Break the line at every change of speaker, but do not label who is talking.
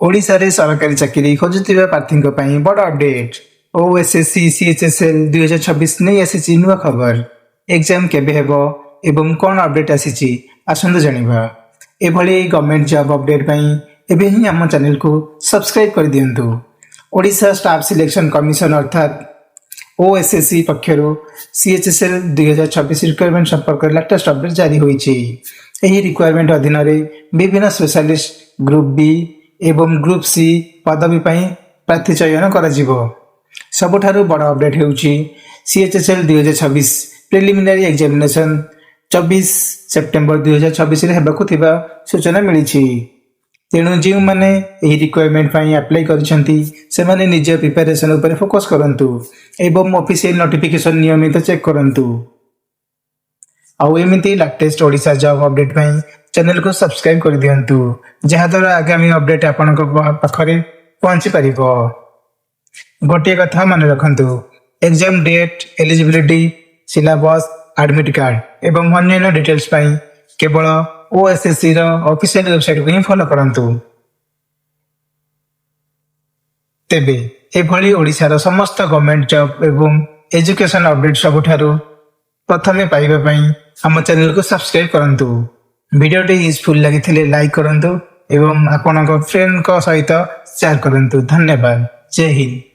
ଓଡ଼ିଶାରେ ସରକାରୀ ଚାକିରି ଖୋଜୁଥିବା ପ୍ରାର୍ଥୀଙ୍କ ପାଇଁ ବଡ଼ ଅପଡେଟ୍। ଓଏସ୍ଏସ୍ସି ସିଏଚ୍ଏସ୍ଏଲ୍ 2026 ନେଇ ଆସିଛି ନୂଆ ଖବର। ଏକ୍ଜାମ୍ କେବେ ହେବ ଏବଂ କ'ଣ ଅପଡେଟ୍ ଆସିଛି, ଆସନ୍ତୁ ଜାଣିବା। ଏଭଳି ଗଭର୍ଣ୍ଣମେଣ୍ଟ ଜବ୍ ଅପଡେଟ୍ ପାଇଁ ଏବେ ହିଁ ଆମ ଚ୍ୟାନେଲକୁ ସବସ୍କ୍ରାଇବ୍ କରିଦିଅନ୍ତୁ। ଓଡ଼ିଶା ଷ୍ଟାଫ୍ ସିଲେକ୍ସନ୍ କମିଶନ ଅର୍ଥାତ୍ ଓଏସ୍ଏସ୍ସି ପକ୍ଷରୁ ସିଏଚ୍ଏସ୍ଏଲ୍ 2026 ରିକ୍ରୁଟମେଣ୍ଟ ସମ୍ପର୍କରେ ଲାଟେଷ୍ଟ ଅପଡେଟ୍ ଜାରି ହୋଇଛି। ଏହି ରିକ୍ରୁଟମେଣ୍ଟ ଅଧୀନରେ ବିଭିନ୍ନ ସ୍ପେଶାଲିଷ୍ଟ, ଗ୍ରୁପ୍ ବି ଏବଂ ଗ୍ରୁପ୍ ସି ପଦବୀ ପାଇଁ ପ୍ରାର୍ଥୀ ଚୟନ କରାଯିବ। ସବୁଠାରୁ ବଡ଼ ଅପଡେଟ୍ ହେଉଛି, ସିଏଚ୍ଏସ୍ଏଲ୍ 2026 ପ୍ରିଲିମିନାରୀ ଏକ୍ଜାମିନେସନ୍ 24 ସେପ୍ଟେମ୍ବର 2026ରେ ହେବାକୁ ଥିବା ସୂଚନା ମିଳିଛି। ତେଣୁ ଯେଉଁମାନେ ଏହି ରିକ୍ରୁଟମେଣ୍ଟ ପାଇଁ ଆପ୍ଲାଏ କରିଛନ୍ତି, ସେମାନେ ନିଜ ପ୍ରିପାରେସନ୍ ଉପରେ ଫୋକସ୍ କରନ୍ତୁ ଏବଂ ଅଫିସିଆଲ ନୋଟିଫିକେସନ୍ ନିୟମିତ ଚେକ୍ କରନ୍ତୁ। ଆଉ ଏମିତି ଲାଟେଷ୍ଟ ଓଡ଼ିଶା ଜବ୍ ଅପଡେଟ୍ ପାଇଁ ଚ୍ୟାନେଲକୁ ସବସ୍କ୍ରାଇବ୍ କରିଦିଅନ୍ତୁ, ଯାହାଦ୍ୱାରା ଆଗାମୀ ଅପଡେଟ୍ ଆପଣଙ୍କ ପାଖରେ ପହଞ୍ଚି ପାରିବ। ଗୋଟିଏ କଥା ମନେ ରଖନ୍ତୁ, exam date, eligibility, syllabus, admit card ଏବଂ ଅନ୍ୟାନ୍ୟ ଡିଟେଲ୍ସ ପାଇଁ କେବଳ ଓଏସ୍ଏସ୍ସିର ଅଫିସିଆଲ ୱେବସାଇଟକୁ ହିଁ ଫଲୋ କରନ୍ତୁ। ତେବେ ଏଭଳି ଓଡ଼ିଶାର ସମସ୍ତ ଗଭର୍ଣ୍ଣମେଣ୍ଟ ଜବ୍ ଏବଂ ଏଜୁକେସନ୍ ଅପଡେଟ୍ ସବୁଠାରୁ ପ୍ରଥମେ ପାଇବା ପାଇଁ ଆମ ଚ୍ୟାନେଲକୁ ସବସ୍କ୍ରାଇବ୍ କରନ୍ତୁ। ଭିଡ଼ିଓଟି ୟୁଜଫୁଲ୍ ଲାଗିଥିଲେ ଲାଇକ୍ କରନ୍ତୁ ଏବଂ ଆପଣଙ୍କ ଫ୍ରେଣ୍ଡଙ୍କ ସହିତ ସେୟାର କରନ୍ତୁ। ଧନ୍ୟବାଦ। ଜୟ ହିନ୍ଦ।